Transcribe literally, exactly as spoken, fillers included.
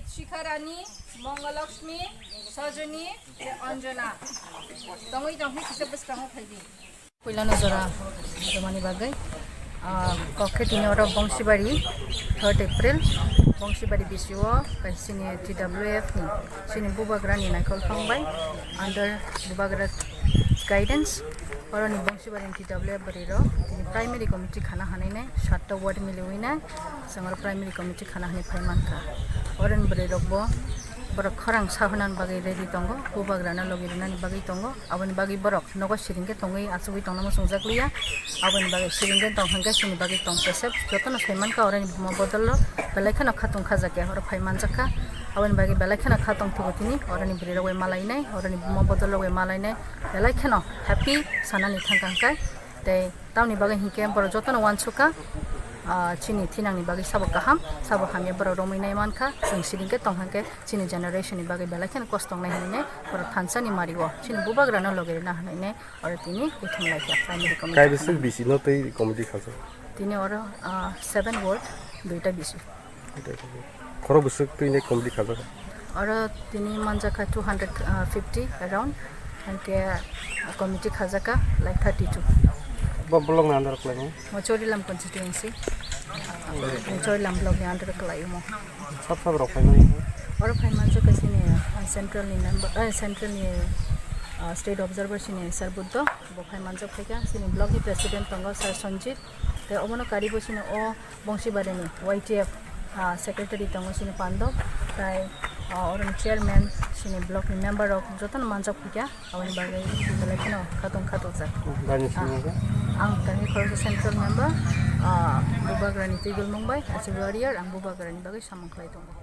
Shikharani, Mongalakshmi, Sajani, tei Anjana. Tongwi tongwi kisa bwskango phaidi. Puilano jora jomani bagwi, ah, kok khe tini oro Bongsibari, third April, Bongsibari bisio kaisini T W F ni, chini bubagrani naikolphang bai under bubagra guidance, oroni Bongsibari ni T W F bwrwi rok tini primary committee khana hanai nai, satta ward miliwi nai, chwng oro primary committee khana hanai phai mankha. Oroni bwrwi rok bo borok khorang sa hwnani bagwi ready tongo, bubagrano logi rwnani bagwi tongo. Aboni bagwi borok nogo siring khe tongwi achugwi tongna muchungjak liya. Aboni bagwi siring khe tong hwnkhe chini bagwi tong pesep. Jotono sai mankha oroni buma bodol rok belai kheno khatung khajak ya, oro phai manjak kha. Aboni bagwi belai kheno kha tong thugo tini, oroni bwrwi rok bai malainai, oroni buma bodol rok bai malainai, belai kheno happy sanani thangkha hwnkhe. Tei tamni bagwi hinkhe borok jotono uansukha, ah, chini thinangni bagwi sabo kaham, sabo hamya borok romwi nai mankha. Chwng siring khe tong hwnkhe chini generation ni bagwi belai kheno kosto wngnai hinwi borok thansa ni mari o chini bubagrano logi rwna hinwi oro tini kuthum lai kha primary committee. Kaibwswk bisi no tei committee khajak? Tini oro, ah, seven ward, duita bisi. Khorok bwswk twi ne committee khajak? Oro tini manjak kha two hundred fifty around, hwnkhe committee khajak kha like thirty two. Bo block ni under khlaimo? Mo Chorilam constituency. Chorilam block ni under khlaimo. Sab sab rok phaimani? Oro phai manjak kha chini, ah, central ni member, eh, central ni, ah, state observer chini Sir Buddho, bo phai manjak phaikha. Chini block ni president tongo Sir Sanjit. Tei obono karibo chini o Bongsibari ni Y T F, ah, secretary tongo chini Pandop, tai, ah, oroni chairman, chini block ni member rok jotono manjak phaikha, aboni bagwi belai kheno khatong khatojak. Bani Ah, simi khe? Ang tangwi khoroksa central member, ah, Bubagrani Tuigul Mungbai, as a warrior, ang Bubagrani bagwi samung khlai tongo.